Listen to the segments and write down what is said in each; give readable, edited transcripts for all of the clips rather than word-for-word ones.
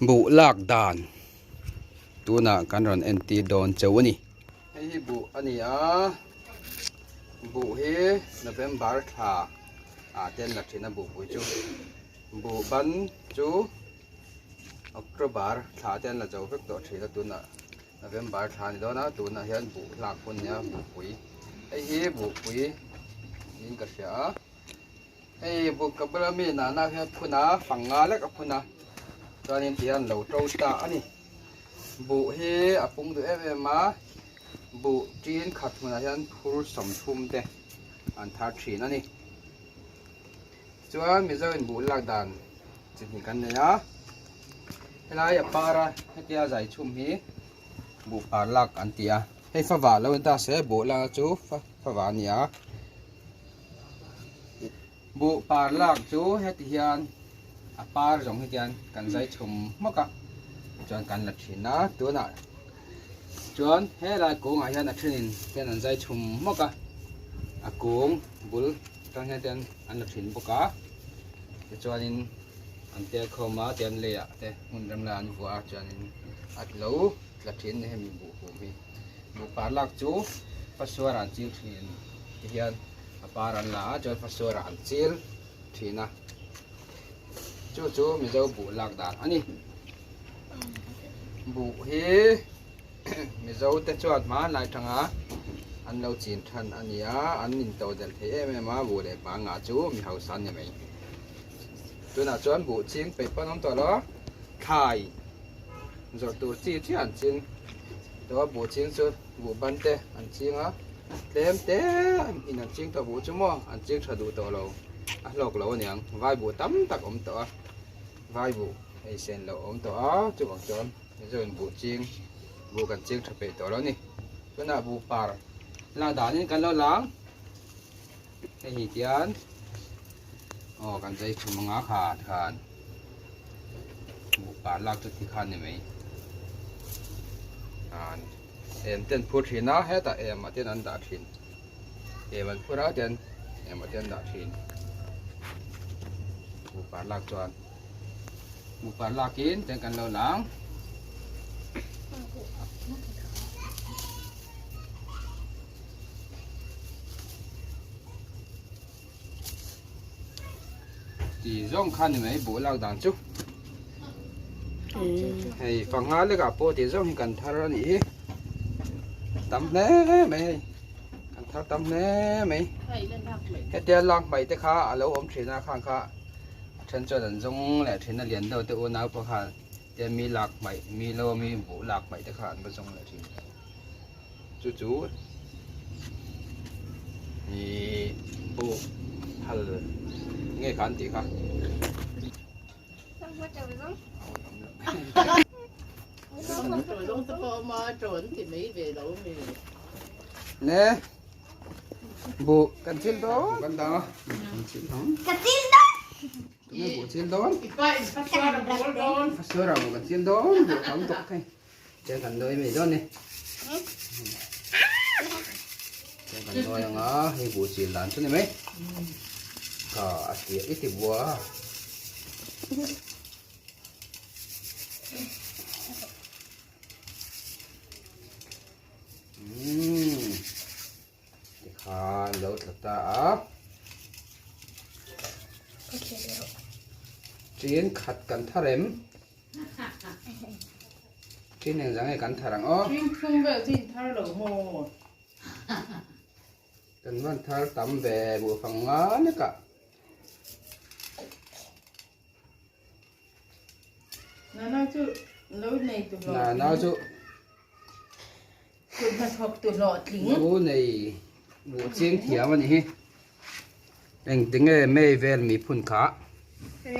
Buh lak dan tunah kan rawn entir dawn chauh a ni. Hei hi buh a ni a, buh hi November thla ah te an la thin a buhpui chu. Buh ban chu October thla te an la zo vek tawh thin a tunah November thla a ni dawn a, tunah hian buh lak hun a nia buhpui. Hei hi buhpui niin ka hria a. Hei buk ka bula mi nahna hian phun a fang nga lek a phun a chuanin ti hian lo to ta a ni buh hi a pung duh em em a buh tin khat hmunah hian phur 30 te an thar thin a ni chuan mizo in buh lak dan chi hnih kan nei a helai a par a hetia zai chhum hi buh par lak an ti a hei favah lo ni ta se buh lak na chu favah a ni a. Buh par lak chu heti hian a par zawng hi tian kan zai chhum hmawk a chuan kan la thin a tunah chuan helai kungah hian a thenin ten an zai chhum hmawk a a kung bul atang hian ten an la thin bawk a tichuanin an tel khawm a tian leiah te hmun rem lai an vuah a chuanin a lo tla thin a ni hemi buh hum hi. Buh par lak chu fasuarah an chil thin ti hian a par an la a chuan fasuarah an chil thin a chu chu mizo buh lak dan a ni buh hi mizo te chuan hmanlai tanga an lo chin than a ni a an in to delh thei em em a buh leh panga chu mi hausa an ni mai tunah chuan buh ching peih pawn awm tawh lo thlai. Zawrh tur chi chiah an ching tawh a buh ching chu buh ban te an ching a tlem te in an ching tawh buh chu maw an ching tha duh tawh lo a hlawk lo aniang vai buh tam tak awm tawh a vai buh ei sen loh awm tawh a chuvang chuan mizoin buh ching buh kan ching tha peih tawh lo a ni tunah buh par lak danin kan lo lang hei hi tian aw kan zai thum anga kha khan buh par lak chu ti khan ni mai an em ten phur thin a hetah em ah ten an dah thin em an phur a ten em ah ten an dah thin buh par lak chuan buh par lak in ten kan lo lang. Ti zawng kha ni mai buh lak dan chu hei fangha lekah pawh ti zawng hi kan thar a nih hi tam hle mai hei kan thar tam hle mai hetia lak hmaih te kha a lo awm thin a khang kha a then chuan an zawng leh thin a lian deuh te unau pawh khan tia mi lak hmaih mi lo ami buh lak hmaih te kha an va zawng leh thin. Chu chu ih buh phal nge kha an tih kha. Nè buh kan chil dawn kan dang a kan chil dawn kan chil dawn tunge buh chil dawn fasuara buh kan chil dawn buh tam tawk thei. Chen kan dawi mai dawn ni. Chen kan dawi anga hei buh chil dan chu ni mai. Kha a ti i ti bua. Tikhan lo tla ta a. Tin khat kan thar em? Tin eng zang nge kan thar ang aw? Tin thum vel chu in thar lo maw? Kan van thar tam ve buh fang nga lekah. Nana chu lo nei tu hlawh. Nana chu Kut hnathawk tu hlawhtling. Lu nei buh ching thiam a nih hi. Engti nge May vel mi phun kha? Hei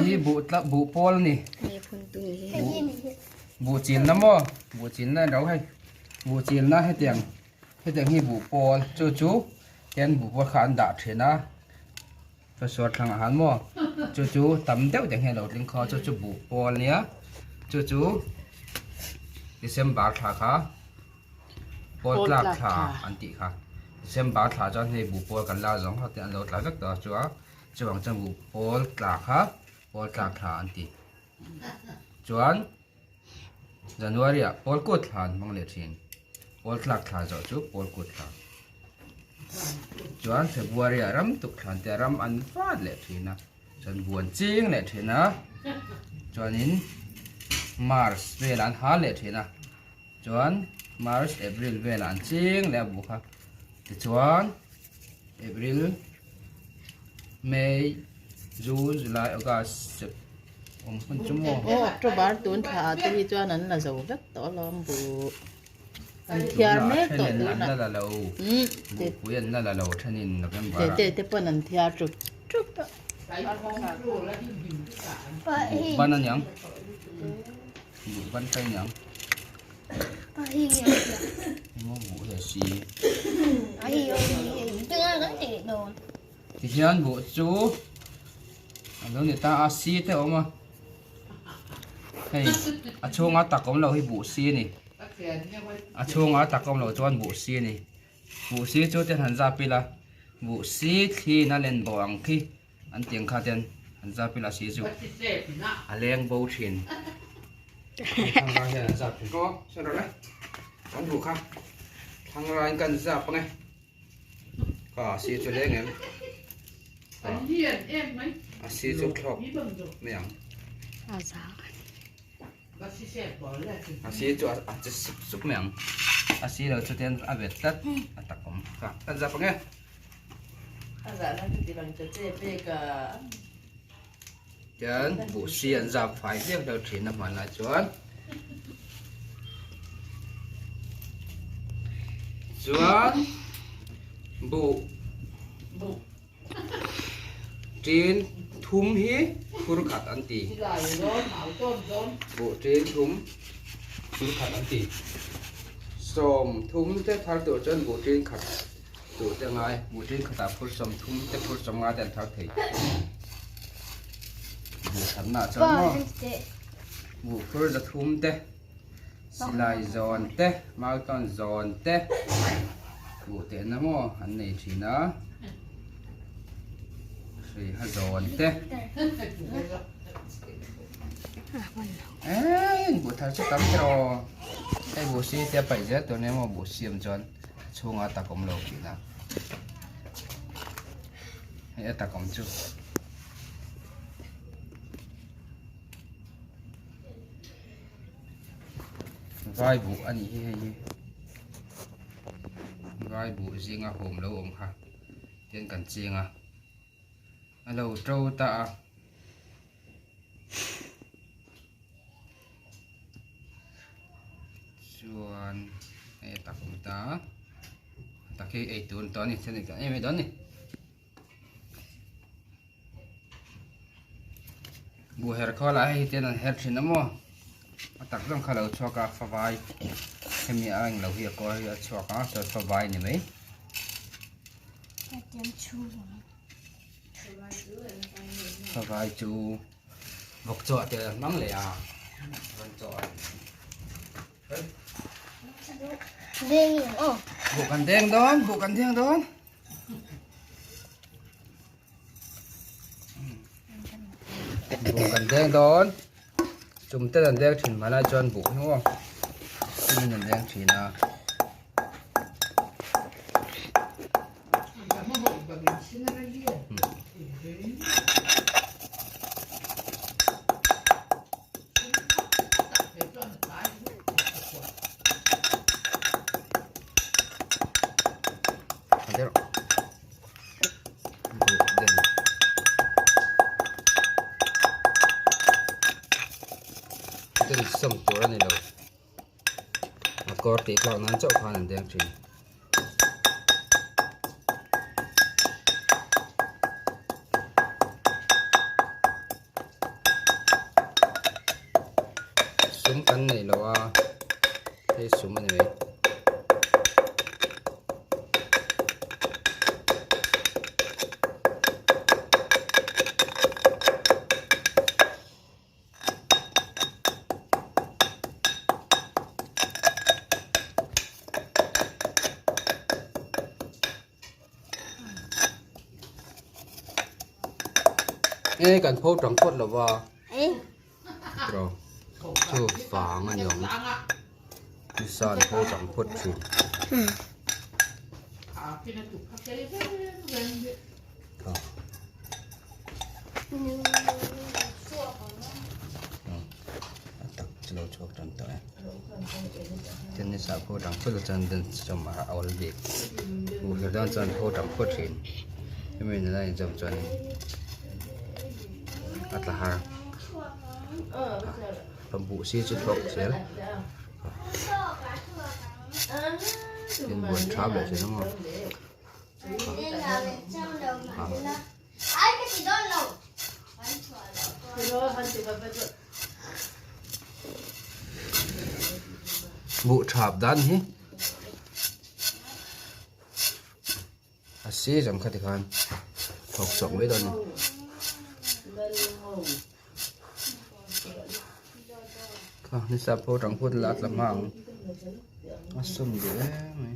hi buh tla buh pawl a ni. Buh chilna maw? Buh chilna an ro hei. Buh chilna hetiang hetiang hi buh pawl chu chu hian buh pawl kha an dah thin a. Chhuat thlangah han maw chu chu tam deuh deuh hian a lo tling khaw a chu chu buh pawl ania chu chu December thla kha pawl tlak thla an tih kha December thla chuan hei buh pawl kan la zawng kha te an lo tla vek tawh a chu a chuvang chuan buh pawl tla kha pawl tlak thla an ti. Chuan January ah pawl kut thla an hmang leh thin. Pawl tlak thla zawh chu pawl kut thla. Chuan February ah ram tuk thla an tia ram an vat leh thin a. Chuan buan ching leh thin a. Chuanin March velah an hal leh thin a. Chuan March, April velah an ching leh a buh kha. Tichuan April, May, June, July, August, Sep awm hun chu maw? Aw October tun thla ah te hi chuan an la zo vek tawh alawm buh. An thiar mek tawh tunah. An la la lo. Buhpui an la la lo thenin November ah. Tete te pawn an thiar ṭup ṭup a. Buh ban aniang. Buh ban kai niang. Emaw buh he si. Tihian buh chu a lo ni ta a si te a awm a. Hei a chhunga tak awm lo hi buh si a ni. A chhunga tak awm loh chuan buh si a ni. Buh si chu ten han zap ila buh si thli in a len bo ang khi an tih ang kha ten han zap ila si chu a leng bo thin. Thlangra hian an zap thin. Aw sawn rawh le kan buh kha thlangra in kan zap ang e. Kha si chu leng em. A si chu thlawk mai ang. A si chu a che sup sup mai ang. A si lo chu ten a bet tlat a tak awm kha kan zap ang e. Tian buh si an zap fai viau hlauh thin a hmanlai chuan. Chuan buh Ṭin thum hi phur khat an ti. Buh ṭin thum phur khat an ti. Sawm thum te thar tur chuan buh ṭin khat duh te ngai. Buh ṭin khatah phur 30 te phur 50 te an thar thei. Buh thatnaah chuan maw buh phur 300 te silai zawn te mautawn zawn te buh tehna maw an nei thin a hreiha zawn te eee buh thar chu tam tawh aw hei buh si te a paih zel tur nia maw buh siam chuan a chhungah a tak awm lo tihna hei a tak awm chu. Vai buh a nih hi hei hi vai buh zinga hawm lo awm kha tian kan ching a a lo to ta a chuan hei a tak awm ta a tak hi ei tur tawh a ni thil a ni em em dawn a ni. Buh her khaw lah hei hi ten an her thin a maw a tak zawng kha a lo chhuak a favai hemi a eng lo hi a kawr hi a chhuak a chuan favai a ni mai. Favai chu vawk chaw te an hmang leh a rawn chaw a buh kan deng dawn buh kan deng dawn. Buh kan deng dawn chum ten an deng thin hmanah chuan buh hi maw chumin an deng thin a. Den sawm tur a ni lo a kawr tih tlak nan chauh khan an deng thin. Sum kan nei lo a hei sum a ni mai. E kan pho tang phawt lo va. Tro. Chu vang a ni awm. Nisa an pho tang phawt thin. A tak chu lo chhuak tan tawh e. Tin nisa pho tang phawt lo chuan den chawm a awl bik. Buhhlir dawn chuan pho tang phawt thin. Hemi nena inzawm chuan a tla har. A buh si chu thawk zel. Tin buan thap leh thin ang aw. Buh thap dan hi a season kha tikhan thawk chawk mai dawn a ni. Kha nisa pawh tang phut la a tla hma ang a sum duh em mai.